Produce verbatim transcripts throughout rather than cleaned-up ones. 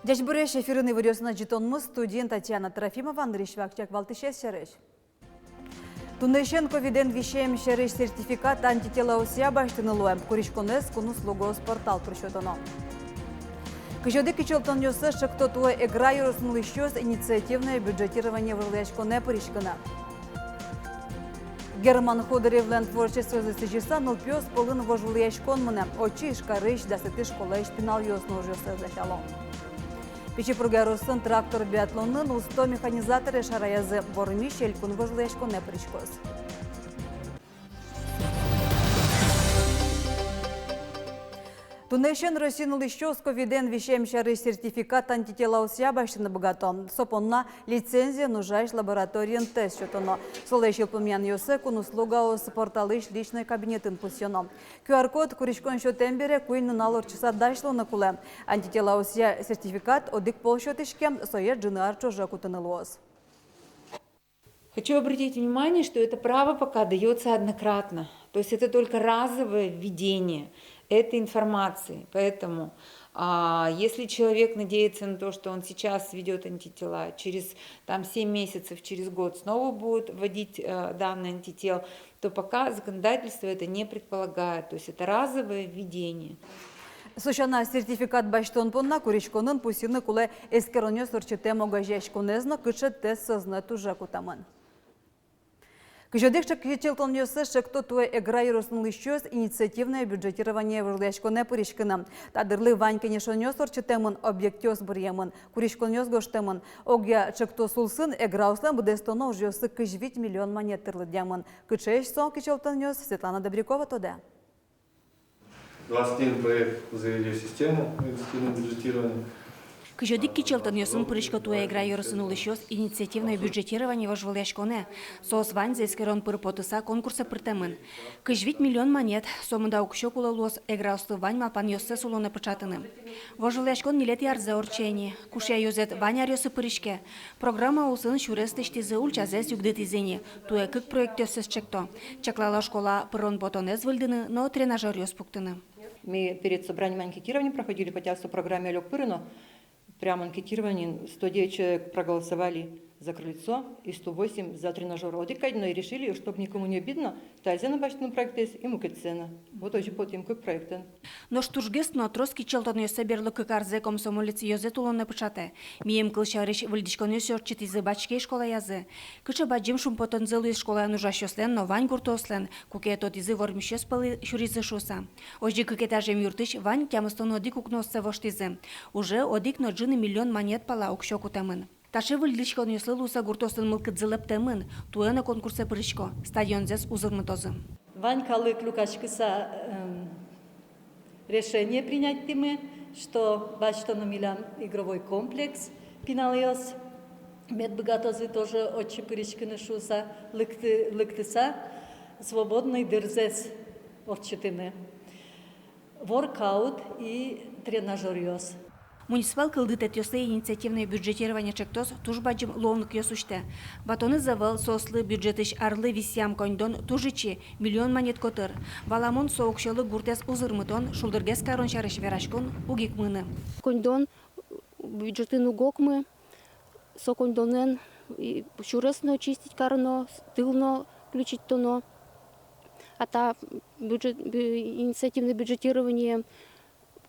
Ӟечбуресь! Эфирын иворъёсын ӝытонмы, студиын Татьяна Трофимова. Нырысь вакчияк валтӥсез сярысь. Туннэысен ковидэн висем сярысь сертификат антителаосъя басьтыны луэ. Куриськонэз «Кун услугаос» портал пыр сётоно. Кызь одӥг кичӧлтонъёссэ ӵекто туэ Эгра ёросын улӥсьёс инициативное бюджетирование вожвылъяськонэ пыриськыны. Герман Ходыревлэн творчествозэ сӥзьыса нылпиос пӧлын вожвылъяськон мынэ. Отчы Ижкарысь дасэтӥ школаысь пиналъёс но ужъёссэс дасяло. Пичи Пурга ёросын трактор биатлонын усто механизаторез шараязы. Вормись элькун вожвылъяськонэ пыриськоз. Туннэысен Россиын улӥсьёс ковидэн висем сярысь сертификат антителаосъя басьтыны быгато. Со понна лицензиен ужась лабораториын тест сётоно. Солэсь йылпумъянъёссэ «Кун услугаос» порталысь личной кабинетын пусйоно. Ку ар код куриськон сётэм бере куинь нунал ортчыса дась луыны кулэ. Антителаосъя сертификат одӥг пол сётӥське, сое ӝыны ар ӵоже кутыны луоз. Хочу обратить внимание, что это право пока даётся однократно. То есть это только разовое введение этой информации. Поэтому, а, если человек надеется на то, что он сейчас введёт антитела, через, там, семь месяцев, через год снова будет вводить, э, данные антител, то пока законодательство это не предполагает. То есть это разовое введение. Со сяна, сертификат басьтон понна куриськонын пусйыны кулэ эскеронъёс ортчытэм огазеяськонэз но, кыӵе тест сӧзнэт уже кутэмын. Кызь одӥг кичӧлтонъёссэ ӵекто туэ Эгра ёросын улӥсьёс инициативное бюджетирование вожвылъяськонэ пыриськыны. Та дырлы вань кенешонъёс ортчытэмын, объектъёс быръемын, куриськонъёс гожтэмын. Огъя ӵектос улсын Эграослэн быдэстоно ужъёссы кызь вить миллион манет тыр лыдъямын. Кыӵеесь со кичӧлтонъёс, Светлана Добрякова тодэ. Двадцать один проект завели в систему инициативного бюджетирования. Кызь одӥг кичӧлтонъёсын пырисько туэ Эгра ёросын улӥсьёс инициативное бюджетирование вожвылъяськонэ. Соос ваньзы эскерон пыр потыса конкурсэ пыртэмын. Кызь вить миллион манет, сомында уксё кулэ луоз Эграослы вань малпанъёссэс улонэ пыӵатыны. Вожвылъяськон ньылетӥ арзэ ортче ини. Кушъя ёзэт вань аръёсы пыриське. Программа улсын сюрес лэсьтӥзы, ульчазэс югдытӥзы ини. Туэ кык проектъёссэ ӵекто. Чаклало школа пырон-потонэз выльдыны но тренажёръёс пуктыны. Ми перед собранием анкетирование проходили, хотя со программе ӧй лёк пыры, но прям анкетированиын сто девять человек проголосовали за крыльцо и сто восемь за тренажёр. Одӥг кадь но и решили, чтоб никому не обидно, тазьы но басьтыны проектэз и мукетсэ но. Вот озьы потӥм кык проектэн. Нош тужгес но трос кичӧлтонъёссэ берло кык арзэ комсомолец ёзэт улонэ пыӵатэ. Мием кылсярысь, выльдӥськонъёс ортчытӥзы Бачкей школаязы. Кыӵе бадӟым шумпотонзы луиз школаын ужасьёслэн но вань гуртоослэн, куке тодӥзы вормисьёс пӧлы сюризы шуыса. Озьы кык этажем юртысь вань тямыстон одӥг укнооссэ воштӥзы. Уже одӥг но ӝыны миллион манет пала уксё кутэмын. Таӵе выльдӥськонъёслы луыса гуртоослэн мылкыдзы лэптэмын, туэ но конкурсэ пырисько, стадионзэс узырмытозы. Вань калык люкаськыса, эм, решение принять тӥмы, что басьтоно милям игровой комплекс, пиналъёс мед быгатозы тоже отчы пыриськыны шуыса, лыкты-, лыктыса, свободной дырзэс ортчытыны. Воркаут и тренажёръёс. Муниципал кылдытэтъёслы инициативное бюджетирование ӵектос туж бадӟым луонлыкъёс усьтэ. Ватонэз ӧвӧл, соослы бюджетысь арлы висъям коньдон туж ичи, миллион манет котыр. Валамон, со уксёлы гуртэз узырмытон, шулдыргес карон сярысь вераськон уг ик мыны. Коньдон бюджетын уг окмы, со коньдонэн и сюрес но чистить кароно, тыл но включить тоно. А та бюджет, бю-, инициативное бюджетирование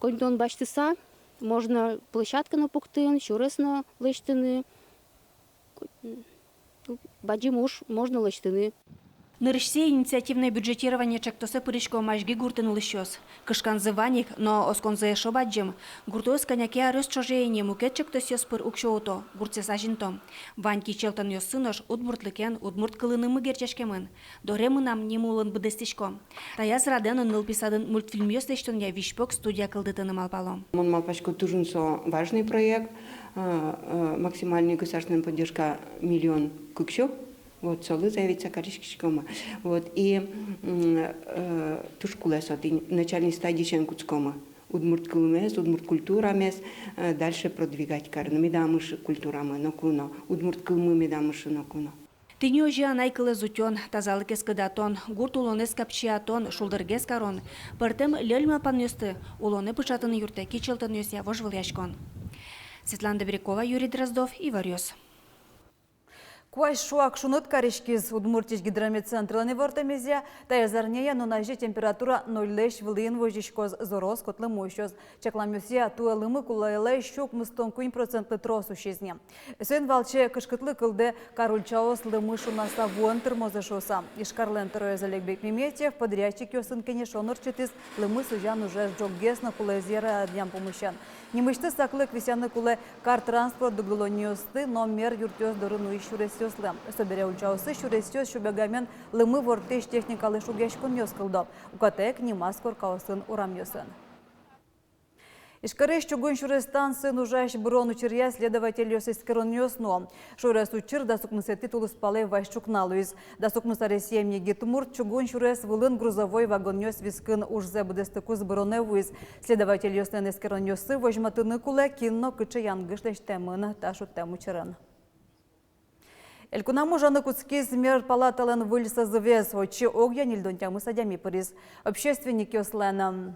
коньдон басьтыса, можно площадка но пуктыны, сюрес но лэсьтыны. Бадӟым уж можно лэсьтыны. Нырысьсэ инициативное бюджетирование ӵектосэ пырисько Мазьги гуртын улӥсьёс. Кышканзы вань ик, но осконзы эшшо бадӟым. Гуртоос кӧня ке аръёс ӵоже ини мукет ӵектосъёс пыр уксё уто, гуртсэс азинто. Вань кичӧлтонъёссы нош удмуртлыкен, удмурт кылынымы герӟаськемын. «Доре мынам» ним улын быдэстӥсько. Таяз радэн но нылпи садын мультфильмъёс лэсьтонъя визьпог студия кылдытыны малпало. Мон малпасько, туж ик со важный проект, э, э, максимальный государственная поддержка миллион кык сю. Вот, солы заявиться кариськиськомы. Вот, и, м, э, туж кулэ со, тӥни начальной стадиысен кутскомы. Удмурт кылмес, удмурт культурамес, э, дальше продвигать карыны. Медам ышы культурамы ноку но, удмурт кылмы медам ышы ноку но. Тӥни озьы анай кылэз утён, тазалыкез кыдатон, гурт улонэз капчиятон, шулдыргес карон — пӧртэм льӧль малпанъёсты улонэ пыӵатыны юрттэ кичӧлтонъёсъя вожвылъяськон. Светлана Добрякова, Юрий Дроздов, «Иворъёс». Куазь шуак шуныт кариськиз. Удмуртиысь гидрометцентрлэн ивортэмезъя, таяз арняе нуназе температура нольлэсь вылӥын возиськоз, зороз, кот лымы усёз. Чакламъёсъя, туэ лымы кулэлэсь сю укмыстон куинь процентлы трос усиз ни. Соин валче кышкытлы кылдэ кар ульчаос лымы шунаса вуэн тырмозы шуыса. Ижкарлэн тӧроез Олег Бекмеметьев подрядчикъёсын кенешон ортчытӥз лымы сузян ужез ӝоггес но кулэез радъям пумысен. Нимысьтыз саклык висъяны кулэ кар транспорт дугдылонниосты но мер юртъёс доры нуись сюресъёслы. Собере ульчаосысь сюресъёс сюбегамен лымы ворттӥсь техникалы шугъяськонъёс кылдо. Укатаек нимаз коркаосын, урамъёсын. Ижкарысь чугун сюрес станциын ужась бырон учыръя следовательёс эскеронъёс нуо. Сюрес учыр дас укмысэтӥ тулыспалэ вазь ӵукна луиз. Дас укмыс аресъем егит мурт чугун сюрес вылын грузовой вагонъёс вискын ужзэ быдэстыкуз быронэ вуиз. Следовательёслэн эскеронъёссы возьматыны кулэ, кин но кыӵе янгыш лэсьтэмын та шуттэм учырын. Элькунамы ужаны кутскиз мер палаталэн выль созывез. Отчы огъя ньыльдон тямыс адями пыриз. Общественникъёслэн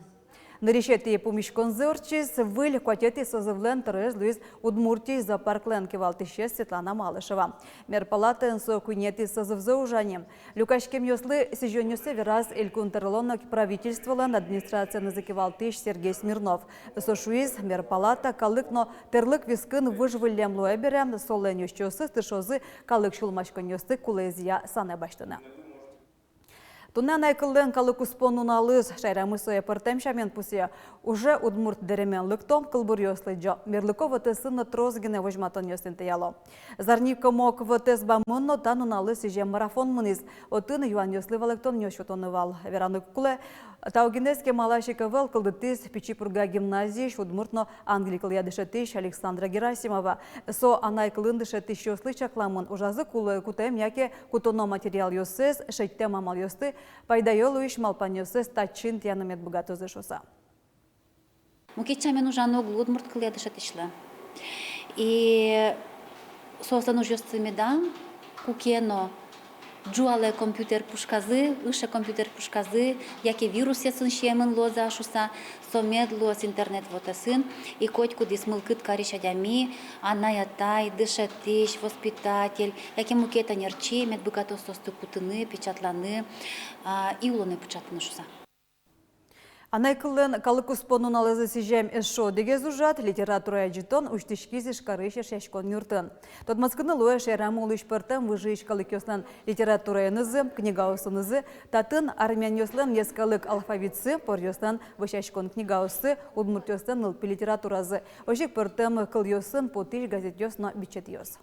нырысетӥ пумиськонзы ортчиз. Выль, куатетӥ созывлэн тӧроез луиз Удмуртиысь зоопарклэн кивалтӥсез Светлана Малышева. Мер палатаын со куинетӥ созывзэ ужа ни. Люкаськемъёслы сӥзёнъёссэ вераз Элькун тӧролэн но правительстволэн администрациенызы кивалтӥсь Сергей Смирнов. Со шуиз, мер палата калык но тӧрлык вискын выж выллем луэ бере, солэн ёзчиосыз тыршозы калык сюлмаськонъёсты кулэезъя санэ басьтыны. Туннэ анай кыллэн калыккуспо нуналыз. Шаерамы сое пӧртэм сямен пусъё. Уже удмурт дэремен лыкто, кылбуръёс лыдӟо. Мерлыко вотэсын но трос гинэ возьматонъёс интыяло. Зарни комок вотэс бамын но та нуналлы сӥзем марафон мынӥз. Отын юанъёслы валэктонъёс сётоно вал. Вераны кулэ, та огинэз кемалась ик ӧвӧл кылдытӥз Пичи Пурга гимназиысь удмурт но англи кылъя дышетӥсь Александра Герасимова. Со анай кылын дышетӥсьёслы чакламын, ужазы кулэ кутэм яке кутоно материалъёссэс, шедьтэм амалъёсты, пайдаё луись малпанъёссэс татчы интыяны мед быгатозы шуыса. Мукет сямен ужаны уг луы удмурт кылъя дышетӥсьлы. И соослэн ужъёссы медам куке но ӝуалэ компьютер пушказы, ыше компьютер пушказы, яке вирусъёсын сиемын луоз-а шуыса, со мед луоз интернет вотэсын. И котькудӥз мылкыд карись адями, анай-атай, дышетӥсь, воспитатель, яке мукет ӧнерчи мед быгатоз соосты кутыны, печатланы, а, и улонэ пыӵатыны шуыса. Анай кыллэн калыккуспо нуналэзлы сӥзем эшшо одӥгез ужрад, литературая ӝытон, усьтӥськиз Ижкарысь Эшъяськон юртын. Тодматскыны луэ, шаерамы улӥсь пӧртэм выжыысь калыкъёслэн литератураенызы, книгаосынызы. Татын армянъёслэн йӧскалык алфавитсы, поръёслэн вӧсяськон книгаоссы, удмуртъёслэн нылпи литературазы. Озьы ик пӧртэм кылъёсын потӥсь газетъёс но бичетъёс.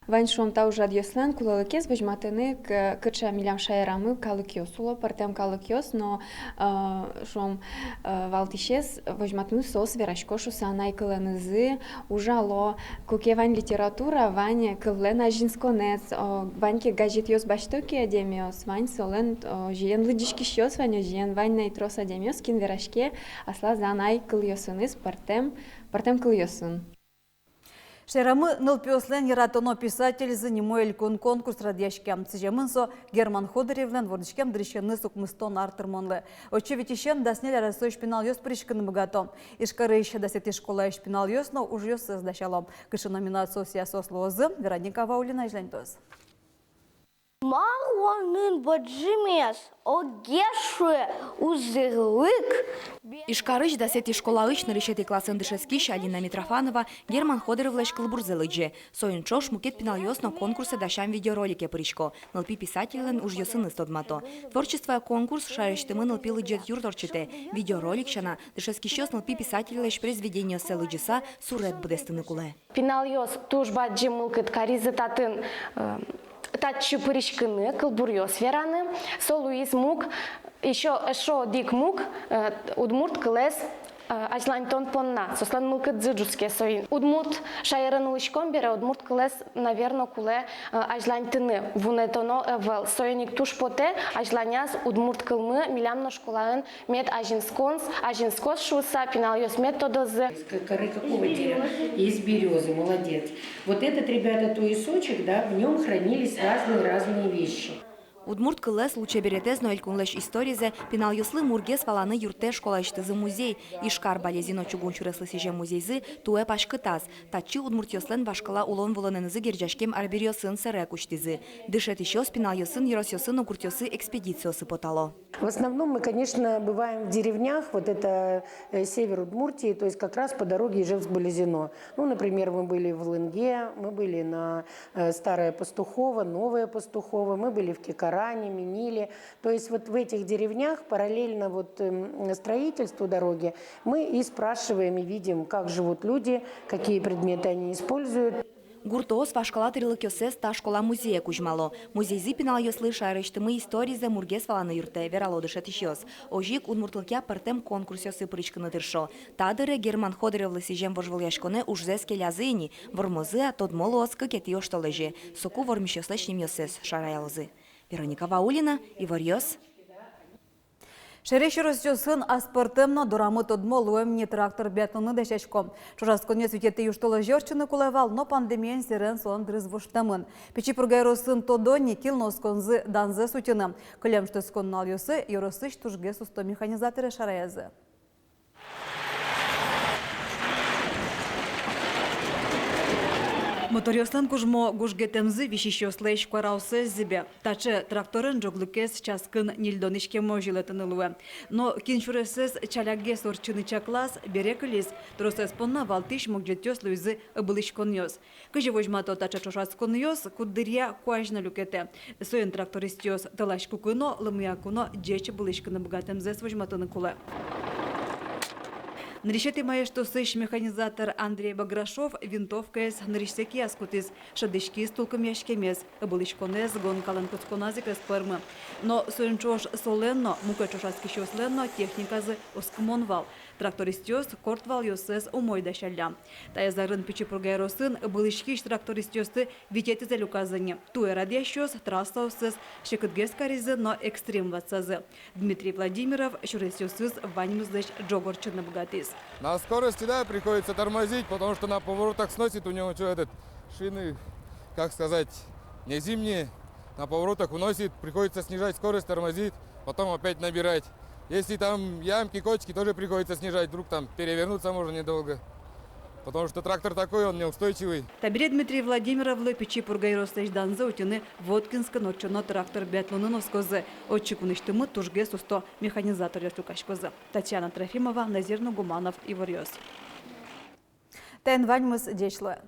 Вань, шуом, та ужрадъёслэн кулэлыкез возьматыны, к-, кыӵе милям шаерамы калыкъёс уло, пӧртэм калыкъёс, но, э, шуом, э, валтӥсез возьматыны, соос верасько шуыса анай кылэнызы, ужало. Куке вань литература, вань кыллэн азинсконэз, о, вань ке газетъёс басьто ке адямиос, вань солэн, о, озьыен лыдӟиськисьёс вань, озьыен вань на и трос адямиос, кин вераське аслаз анай кылъёсыныз, пӧртэм, пӧртэм кылъёсын. Шаерамы «Нылпиослэн яратоно писательзы» нимо элькун конкурс радъяське. Сӥземын со Герман Ходыревлэн вордӥськем дырысеныз укмыстон ар тырмонлы. Отчы витисен дас ньыль аресозь пиналъёс пыриськыны быгато. Ижкарысь дасэтӥ школаысь пиналъёс но ужъёссэс дасяло. Кыӵе номинациосъя соос луозы, Вероника Ваулина азьланьтоз. Мар луонын бадӟымез, огез шуэ узырлык. Ижкарысь дасэтӥ школаысь нырысетӥ классын дышетскись Алина Митрофанова Герман Ходыревлэсь кылбурзэ лыдӟе. Соин ӵош мукет пиналъёс но конкурсэ дасям видеоролике пырисько, нылпи писательлэн ужъёсыныз тодмато. Творчествоя конкурс шаерысьтымы нылпи лыдӟет юрт ортчытэ. Видеоролик сяна, дышетскисьёс нылпи писательлэсь произведениоссэ лыдӟыса сурет быдэстыны кулэ. Пиналъёс туж бадӟым мылкыд каризы татын, э, татчы пыриськыны, кылбуръёс вераны. Со луиз муг, ещё, эшшо одӥг муг, э, удмурт кылэз, э, азьланьтон понна. Соослэн мылкыдзы ӝутске соин. Удмурт шаерын улӥськом бере, удмурт кылэз, наверно, кулэ, э, азьланьтыны, вунэтоно ӧвӧл. Соин ик туж потэ, азьланяз удмурт кылмы милям нош школаын мед азинскоз, азинскоз шуыса, пиналъёс мед тодозы. Из коры какого дерева? Из берёзы, молодец. Вот этот, ребята, туесочек, да, в нём хранились разные-разные вещи. Удмурт кылэз, лулчеберетэз но элькунлэсь историзэ пиналъёслы мургес валаны юрттэ школаысьтызы музей. Ижкар Балезино чугун сюреслы сӥзем музейзы туэ паськытаз. Татчы удмуртъёслэн вашкала улон-вылонэнызы герӟаськем арбериосын сэрек усьтӥзы. Дышетӥсьёс пиналъёсын ёросъёсы но гуртъёсы экспедициосы потало. В основном мы, конечно, бываем в деревнях. Вот это, э, север Удмуртии, то есть как раз по дороге Ижевск-Балезино. Ну, например, мы были в Лынге, мы были на, э, Старое Пастухово, Новое Пастухово, мы были в Кикаране, Мениле. То есть вот в этих деревнях параллельно вот, м, строительству дороги мы и спрашиваем, и видим, как живут люди, какие предметы они используют. Гуртоос вашкала тӥрлыкъёссэс та школа-музее кузьмало. Музейзы пиналъёслы шаерысьтымы историзэ мургес валаны юрттэ, верало дышетӥсьёс. Озьы ик удмуртлыкъя пӧртэм конкурсъёсы пыриськыны тыршо. Та дыре Герман Ходыревлы сӥзем вожвылъяськонэ ужзэс келязы ини, вормозы-а, тодмо луоз кыкетӥ оштолэзе. Соку вормисьёслэсь нимъёссэс шараялозы. Вероника Ваулина, Иворъёс. Шаерысь ёросъёсын аспӧртэм но дорамы тодмо луэм ни трактор биатлонын дасясько. Ӵошатсконъёс витетӥ южтолэзе ортчыны кулэ вал, но пандемиен сэрен солэн дырыз воштэмын. Пичи Пурга ёросын тодо ни, кин луоз конзы данзэс утьыны. Кылем шутэтскон нуналъёсы ёросысь тужгес усто механизаторъёс шараязы. Моторъёслэн кужмо гужгетэмзы висисьёслэсь куараоссэс зӥбе. Таӵе тракторен ӝоглыкез часкын ньыльдон иськем озьы лэптыны луэ. Но кин сюресэз ӵалякгес ортчыны чаклаз, бере кылиз. Тросэз понна валтӥсь мугӟетъёс луизы ыбылӥськонъёс. Кызьы возьмато таӵе ӵошатсконъёс? Куддыръя куазь но люкетэ. Соин трактористъёс тӧласькыку но, лымыяку но ӟеч ыбылӥськыны быгатэмзэс возьматыны кулэ. Нырысетӥ маэстосысь механизатор Андрей Баграшов винтовкаез нырысьсэ кияз кутӥз, шӧдӥськиз тулкымъяськемез. Ыбылӥськонэз гонкалэн кутсконаз ик ӧз пӧрмы. Но соин ӵош солэн но, мукет ӵошатскисьёслэн но техниказы оскымон вал. Трактористъёс корт валъёссэс умой дасяллям. Таяз арын Пичи Пурга ёросын ыбылӥськись трактористъёсты витетӥзэ люказы ни. Туэ радъясьёс трассаоссэс секытгес каризы но экстрим ватсазы. Дмитрий Владимиров сюресъёсыз ваньмызлэсь ӝог ортчыны быгатӥз. На скорости, да, приходится тормозить, потому что на поворотах сносит у него, что этот, шины, как сказать, не зимние, на поворотах уносит, приходится снижать скорость, тормозить, потом опять набирать. Если там ямки, кочки, тоже приходится снижать, вдруг там перевернуться можно недолго. Потому что трактор такой, он неустойчивый. Табере Дмитрий Владимировлы Пичи Пурга ёрослэсь данзэ утьыны Воткинскын ортчоно трактор биатлонын оскозы. Отчы кунысьтымы тужгес усто механизаторъёс люкаськозы. Татьяна Трофимова, Назир Нугуманов, Иворъёс. Таин ваньмыз, ӟеч луэ.